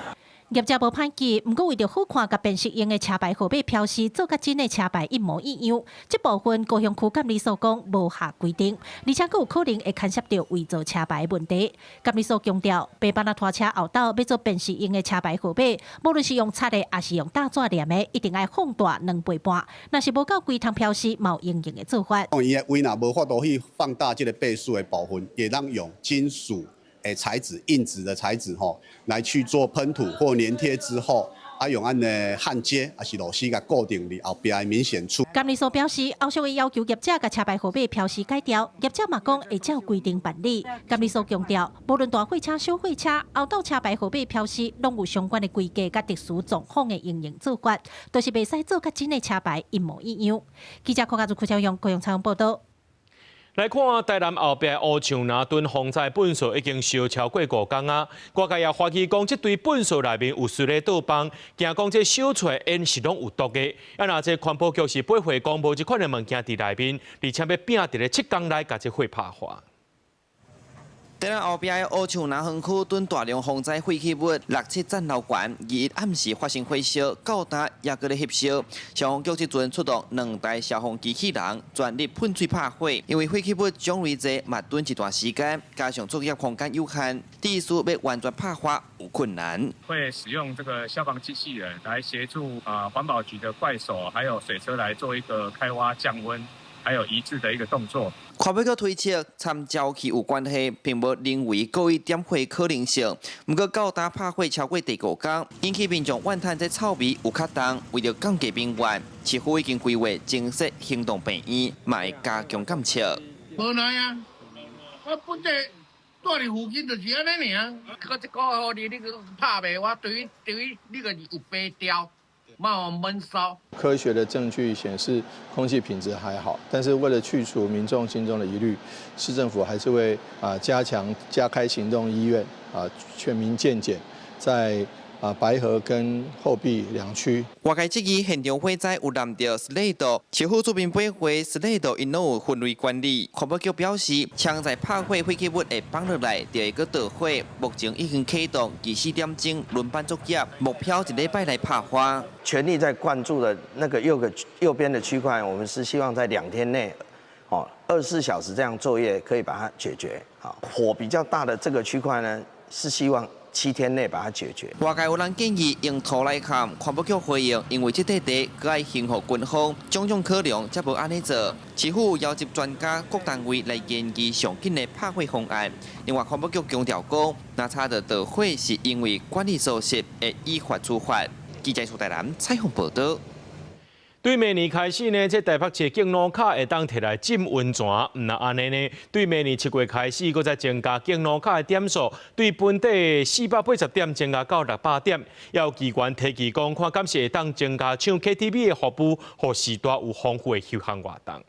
業者無歹記，毋過為著好看佮辨識用的車牌號碼標示做佮真的車牌一模一樣，這部分高雄區監理所講無下規定，而且閣有可能會牽涉著偽造車牌問題。監理所強調，白班仔拖車後斗欲做辨識用的車牌號碼，無論是用擦的抑是用打紙黏的，一定愛放大兩倍半。若是無夠規通標示，嘛有相應的做法。伊的位若無法度去放大這個倍數的部分，會當用金屬的材質、硬質的材質吼，來去做噴塗或黏貼之後，啊用按呢焊接，抑是螺絲共固定佇後壁的明顯處。監理所表示，後續會要求業者共車牌號碼標示改掉，業者嘛講會照規定辦理。監理所強調，無論大貨車、小貨車，後斗車牌號碼標示攏有相關的規格佮特殊狀況的應用做法，就是袂使做佮真的車牌一模一樣。記者柯家祖、柯超勇高雄採訪報導。來看台南後壁烏樹林墩防災糞埽已經燒超過五工啊！外界也懷疑講，這堆糞埽內面有媠咧倒放，驚講這燒出來煙是攏有毒的。啊，若這環保局是駁回講無這款的物件佇內面，而且欲拚佇咧7工內共這火拍化。台南後壁的烏樹林園區囤大量防災廢棄物，六七層樓懸，21暗時發生火燒，到今猶閣咧翕燒。消防局這陣出動兩台消防機器人，全力噴水拍火。因為廢棄物種類濟，嘛囤一段時間，加上作業空間有限，必須欲完全拍化有困難。會使用這個消防機器人來協助啊環保局的怪手，還有水車來做一個開挖降溫，還有移置的一個動作。環保局推測，摻焦氣有關係，並無認為故意點火可能性。毋過到今拍火超過第五工，引起民眾怨嘆這臭味有較重。為著降低民怨，市府已經規劃增設行動病院，嘛會加強監測。無奈啊，我本地住佇附近就是按呢爾。閣這個你閣拍袂，我對於你個有白調。悶燒。科學的證據顯示空氣品質還好，但是為了去除民眾心中的疑慮，市政府還是會加強加開行動醫院啊，全民健檢，在白河跟後壁兩區。外界質疑現場火災有摻著芍類毒，市府出面駁回芍類毒𪜶攏有分類管理。環保局表示，槍在拍火廢棄物會放落來，就會閣著火。目前已經啟動24點鐘輪班作業，目標一禮拜內拍化。全力在灌注的那個右邊的區塊，我們是希望在2天內，哦，24小時這樣作業可以把它解決。好，火比較大的這個區塊呢，是希望7天內把它解決。外界有人建議用土來崁，環保局回應，因為這塊地閣愛還予軍方，種種考量才無按呢做。市府邀集專家、各單位來研究上緊的拍火方案。另外，環保局強調講，若查著著火是因為管理疏失，會依法處罰。記者蘇台南採訪報導。對明年開始呢，這台北市敬老卡會當提來浸溫泉，毋若按呢呢，對明年7月開始，閣再增加敬老卡的點數，對本地480點增加到600點。也有機關提議講，看敢是會當增加唱 KTV 的服務，予序大有豐富的休閒活動。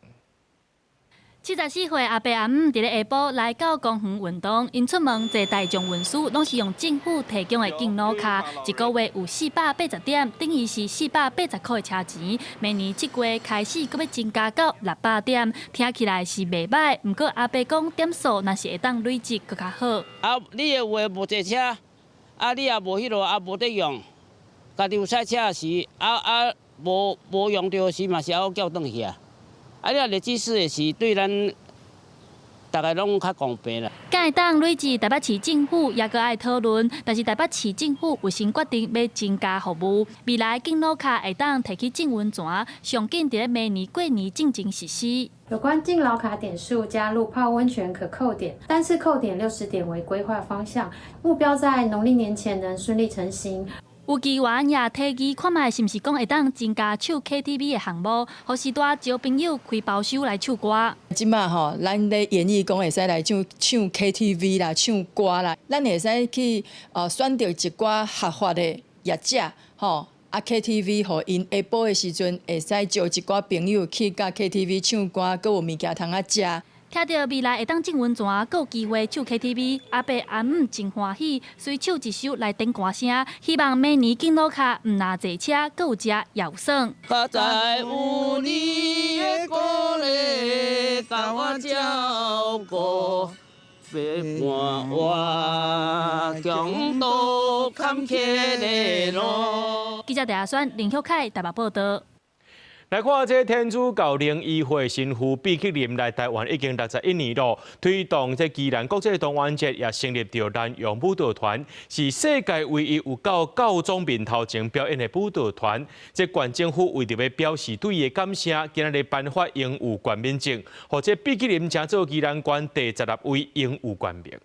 74歲阿伯阿姆佇咧下晡來到公園運動，𪜶出門坐大眾運輸，攏是用政府提供的敬老卡，一個月有480點，等於是480箍的車錢。明年7月開始，閣欲增加到600點，聽起來是袂䆀。毋過阿伯講點數若是會當累積，閣較好。啊，你的話無坐車，啊，你也無彼落，啊，無得用，家己有賽車時，無用著時嘛是猶閣叫轉去啊。啊！你若累積式的是對咱逐家攏較公平啦。敢會當累積台北市政府猶閣愛討論，但是台北市政府有先決定欲增加服務，未來敬老卡會當提去浸溫泉，上緊佇咧明年過年進前實施。有關敬老卡點數加入泡溫泉可扣點，單次扣點60點為規劃方向，目標在農曆年前能順利成行。有議員也提議看覓是毋是講會當增加唱 KTV 的項目，予序大招朋友開包廂來唱歌。這馬吼，咱咧研議講會使來唱唱 KTV 啦，唱歌啦，咱會使去選擇一寡合法的業者吼，啊 KTV，予𪜶下晡的時陣會使招一寡朋友去共 KTV 唱歌，閣有物件通啊食。聽著未來會當浸溫泉，閣有機會唱 KTV，阿伯阿姆真歡喜，隨手一首來點歌聲，希望明年敬老卡毋若坐車，閣有食也有耍。佳哉有你的鼓勵，共我照顧，陪伴我強渡坎。坎坷的路。記者鄭阿選、林旭凱台北報道。來看這天主教靈醫會神父畢克林來台灣已經61年咯，推動這宜蘭國際動玩節，也成立著南洋舞蹈團，是世界唯一有到教宗面頭前表演的舞蹈團。這縣政府為著欲表示對伊的感謝，今仔日頒發榮譽冠冕證，予這畢克林成做宜蘭縣第16位榮譽冠冕。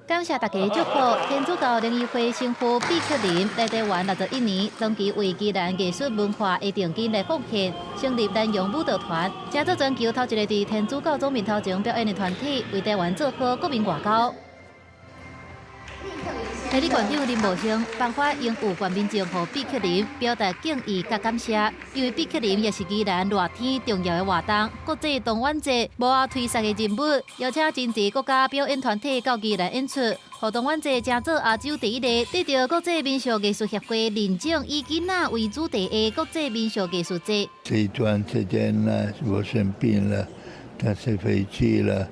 感謝大家祝福，天主教靈醫會神父畢克林來台灣61年，長期為宜蘭藝術文化的重金來奉獻，成立南洋舞蹈團，成做全球頭一个佇天主教宗面頭前表演的團體，為台灣做好國民外交。代理縣長林茂興頒發榮譽冠冕證予畢克林，表達敬意佮感謝，因為畢克林也是宜蘭熱天重要的活動，國際動玩節幕後推捒的人物，邀請真濟國家表演團體到宜蘭演出，予動玩節成做亞洲第一個得著國際民俗藝術協會認證，以囡仔為主題的國際民俗藝術節。這一段時間呢，我生病了，但是回去了。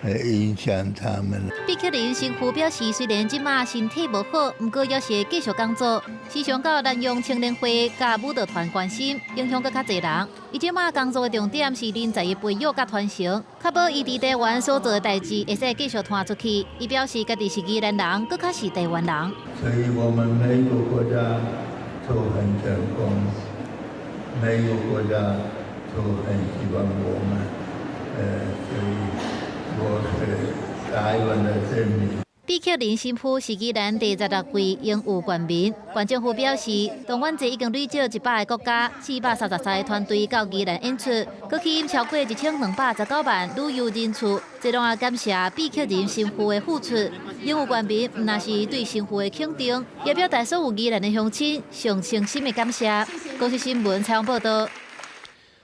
影響他們。畢克林神父表示，雖然這馬身體無好，毋過猶是會繼續工作。時常到南洋青年會佮舞蹈團關心，影響閣較濟人。伊這馬工作的重點是人才的培育佮傳承，確保伊佇台灣所做的代誌會使繼續傳出去。伊表示，家己是宜蘭人，閣較是台灣人。所以我們每個國家都很成功，每個國家都很喜歡我們，所以。我是台灣的選民。畢克林神父是宜蘭第16位榮譽冠冕。縣政府表示，動玩節已經累積100個國家、433個團隊到宜蘭演出，閣吸引超過1219萬旅遊人次。這攏愛感謝畢克林神父的付出。榮譽冠冕毋但是對神父的肯定，也表達所有宜蘭的鄉親上誠心的感謝。公視新聞採訪報道。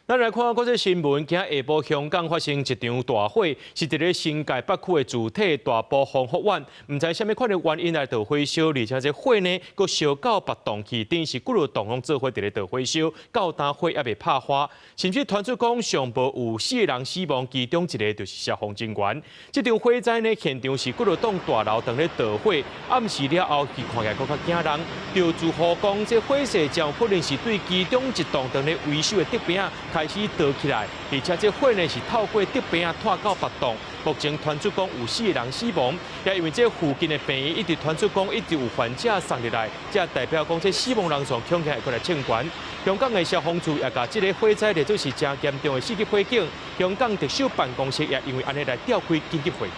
咱來看國際新聞，今下晡香港發生一場大火，是佇咧新界北區的住宅大埔宏福苑，毋知啥物款的原因來著火燒，而且這火呢，閣燒到別棟去，等於是幾落棟攏做伙佇咧著火燒，到今火猶未拍花，甚至傳出講上無有四個人死亡，其中一個就是消防人員。這場火災呢，現場是幾落棟大樓當咧著火，暗時了後，伊看起來閣較驚人。著住戶講，這火勢真有可能是對其中一棟當咧維修的竹棚開始著起來，而且這火呢是透過竹棚仔拖到別棟。目前傳出講有四個人死亡，也因為這附近的病院一直傳出講一直有患者送入來，這代表講這死亡人數恐驚會閣來衝懸。香港的消防處也共這个火災列做是誠嚴重的四級火警，香港特首辦公室也因為按呢來召開緊急會議。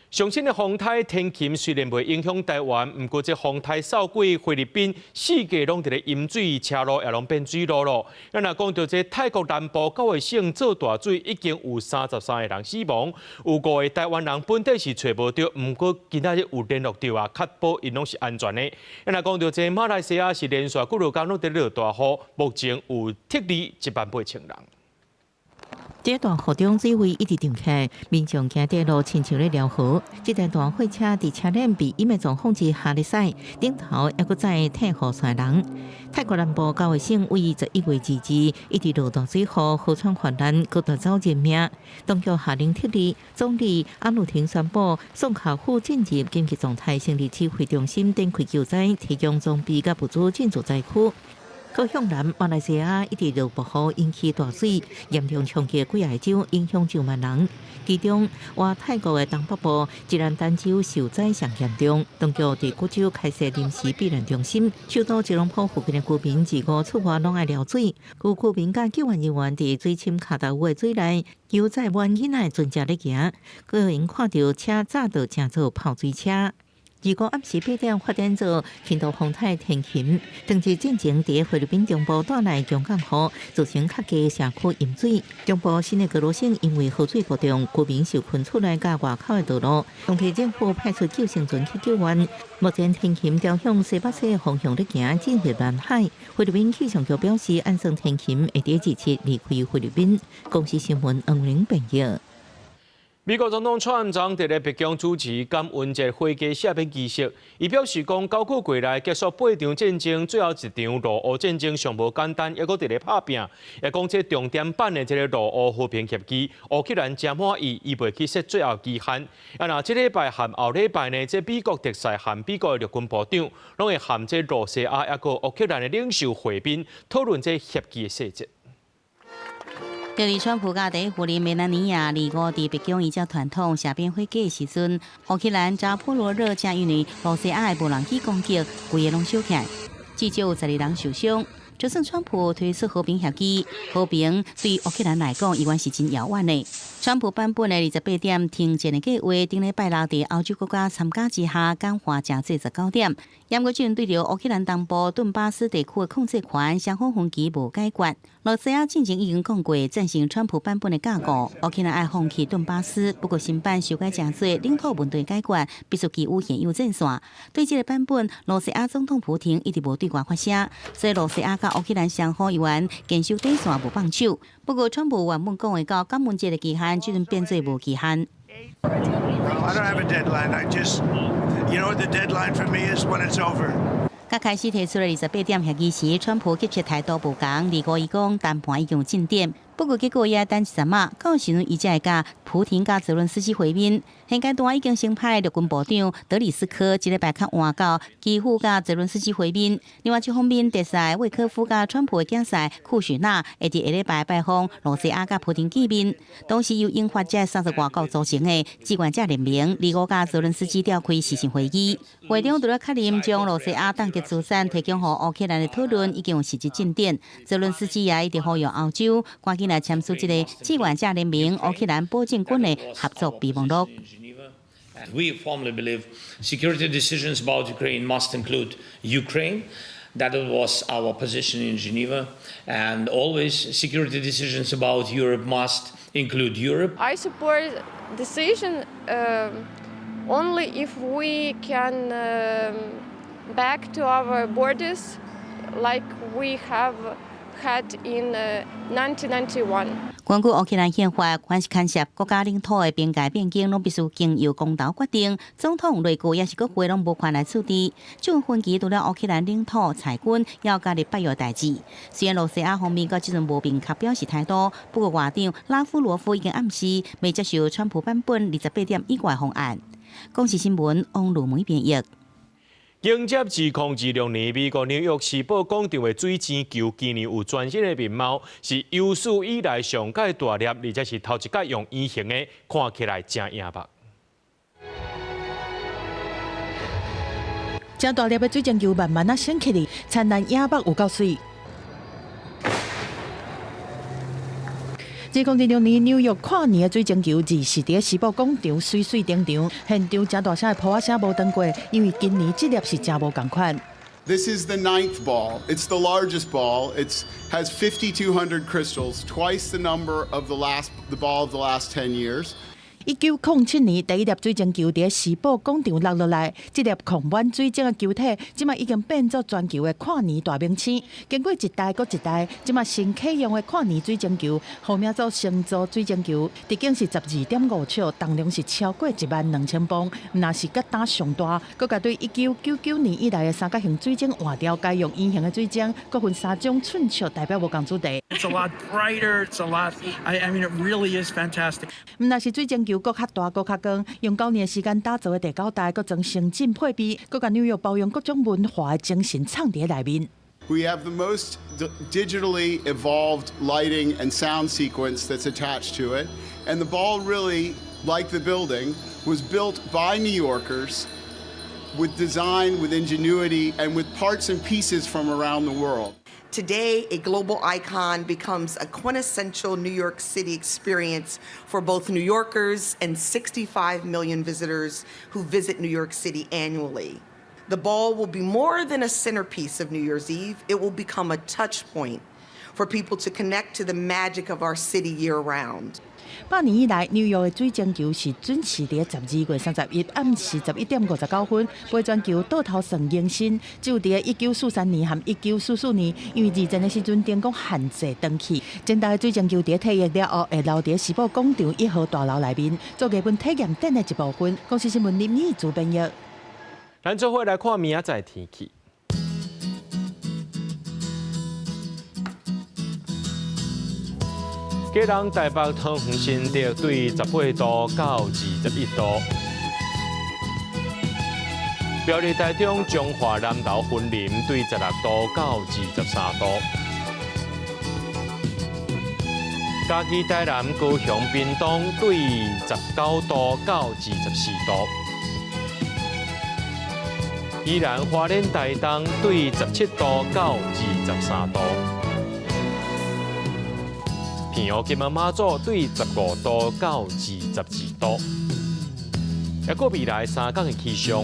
上新的風颱天琴雖然袂影響台灣，毋過這風颱掃過菲律賓，四界攏佇咧淹水，車路也攏變水路咯。咱若講著這泰國南部九個省做大水，已經有33個人死亡，有五個台灣人本底是揣無著，毋過今仔日有聯絡著啊，確保𪜶攏是安全的。咱若講著這馬來西亞是連續幾落工攏佇咧落大雨，目前有撤離1萬8千人。這大雨中水位一直漲起來，民眾行佇路親像咧撩河。這台大貨車佇車輪被淹的狀況之下咧駛，頂頭猶閣載退雨傘人。泰國南部九個省位11月22日一直落大水雨，河川泛濫，閣奪走人命。當局下令撤離，總理阿努廷宣布，宋卡府進入緊急狀態，成立指揮中心，展開救災，提供裝備佮物資進駐災區。閣向南，馬來西亞一直落暴雨，引起大水，嚴重衝擊幾个州，影響上萬人。其中，倚泰國的東北部吉蘭丹州受災上嚴重，當局佇各州開設臨時避難中心。首都吉隆坡附近的居民自五出外攏愛撩水，有居民佮救援人員佇水深跤頭有的水內，救載滿囡仔船隻咧行，閣予𪜶看著車載著成做泡水車。25暗時8點發展做輕度風颱天琴，當日進前佇菲律賓中部帶來強降雨，造成較低社區淹水。中部新的格羅省因為河水暴漲，居民受困厝內佮外口的道路，當地政府派出救生船去救援。目前天琴朝向西北西的方向咧行，進入南海。菲律賓氣象局表示，按算天琴會佇27離開菲律賓。公視新聞黃玲編譯。美國總統川普佇咧白宮主持感恩節火雞赦免儀式，伊表示講，9個月來結束八場戰爭，最後一場俄烏戰爭上無簡單，猶閣佇咧拍拚。也講這重點版的這个俄烏和平協議，烏克蘭誠滿意，伊袂去設最後期限。啊，若這禮拜和後禮拜呢，這美國特使和美國的陸軍部長，攏會和這羅西亞猶閣烏克蘭的領袖會面，討論這協議的細節。就是川普佮第一夫人梅蘭妮亞，25佇白宮依照傳統赦免火雞的時陣，烏克蘭扎波羅熱正因為羅西亞的無人機攻擊，規个攏燒起來，至少有12人受傷。就算川普推出和平協議，和平對烏克蘭來講，依然是真遙遠的。川普版本的28點停戰的計劃，頂禮拜六佇歐洲國家參加之下，簡化成做19點。毋過這陣對著烏克蘭東部頓巴斯地區的控制權，雙方分歧無解決。羅西亞進前已經講過贊成川普版本的架構，烏克蘭愛放棄頓巴斯，不過新版修改成做領土問題解決，必須基於現有戰線。對這个版本，羅西亞總統普廷一直無對外發聲，所以羅西亞佮烏克蘭雙方猶原堅守底線無放手。不過，川普原本講的到感恩節的期限，這陣變做無期限。 I don't have a deadline. I just, you know what the deadline for me is when it's over. 剛開始提出的28點協議時，川普急切態度無仝。25伊講談判已經有進展，不過結果也等一陣仔，到時陣伊才會佮普廷佮澤倫斯基會面。現階段已經先派陸軍部長德里斯科這禮拜較晚到基輔佮澤倫斯基會面。另外一方面，特使威科夫佮川普的囝婿庫許納會佇下禮拜拜訪羅西亞佮普廷見面。同時由英法這三十外國組成的志願者聯盟，25佮澤倫斯基召開視訊會議。會中除了確認將羅西亞凍結資產提供予烏克蘭的討論已經有實質進展，澤倫斯基也一直呼籲歐洲趕緊來簽署這個志願者聯盟烏克蘭保證軍的合作備忘錄。 We firmly believe security decisions about Ukraine must include Ukraine. That was our position in Geneva. And always security decisions about Europe must include Europe. I support decision only if we can back to our borders like we have had in 1991. 根據烏克蘭憲法，凡是牽涉國家領土的邊界變更，攏必須經由公投決定，總統、內閣抑是國會攏無權來處置。這種分歧除了烏克蘭領土裁軍，要加入北約代誌。雖然羅西亞方面到這陣無明確表示態度，不過外長拉夫羅夫已經暗示袂接受川普版本28點以外方案。公視新聞王路梅編譯。迎接2026年美國紐約時報廣場的水晶球，今年有全新的面貌，是有史以來上蓋大粒，而且是頭一擺用圓形的，看起來誠誘目。誠大粒的水晶球慢慢仔升起來，燦爛誘目有夠媠。2026年紐約跨年的水晶球，二是佇時報廣場媠媠登場，現場誠大聲的噗仔聲無斷過，因為今年這粒是誠無仝款。 This is the ninth ball. It's the largest ball. It has 5,200 crystals, twice the number of the ball of the last 10 years. 1907年第一粒水晶球佇時報廣場落落來，這粒控滿水晶的球體，這馬已經變做全球的跨年大明星。經過一代閣一代，這馬新啟用的跨年水晶球，號名做星座水晶球，直徑是12.5尺，重量是超過12000磅，毋但是佮今上大，閣共對1999年以來的三角形水晶換掉，改用圓形的水晶，閣分三種寸尺代表無仝主題。 It's a lot brighter. It's a lot. I mean, it really is fantastic. 毋但是水晶球閣較大、閣較光，用9年的時間打造的第九代，閣裝先進配備，閣共紐約包容各種文化的精神藏佇內面。 We have the most digitally evolved lighting and sound sequence that's attached to it, and the ball really, like the building, was built by New Yorkers with design, with ingenuity, and with parts and pieces from around the world. Today, a global icon becomes a quintessential New York City experience for both New Yorkers and 65 million visitors who visit New York City annually. The ball will be more than a centerpiece of New Year's Eve. It will become a touch point for people to connect to the magic of our city year round. 百年以來，紐約的水晶球是準時佇12月31暗時11點59分，陪全球倒頭算迎新。只有佇1943年和1944年，因為二戰的時陣燈光限制斷去。前代的水晶球佇退役了後，會留佇時報廣場1號大樓內面，做藝文體驗展的一部分。公視新聞林義主編譯。咱做伙來看明仔載天氣。基隆、台北、桃園、新竹對18度到21度；苗栗、台中、彰化、南投、雲林對16度到23度；嘉義、台南、高雄、屏東對19度到24度；宜蘭、花蓮、台東對17度到23度。澎湖、金門、馬祖對15度到22度，抑閣未來3天的氣象。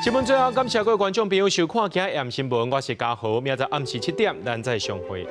新聞最後，感謝各位觀眾朋友收看今日暗新聞，我是嘉豪，明仔載暗時7點，咱再相會。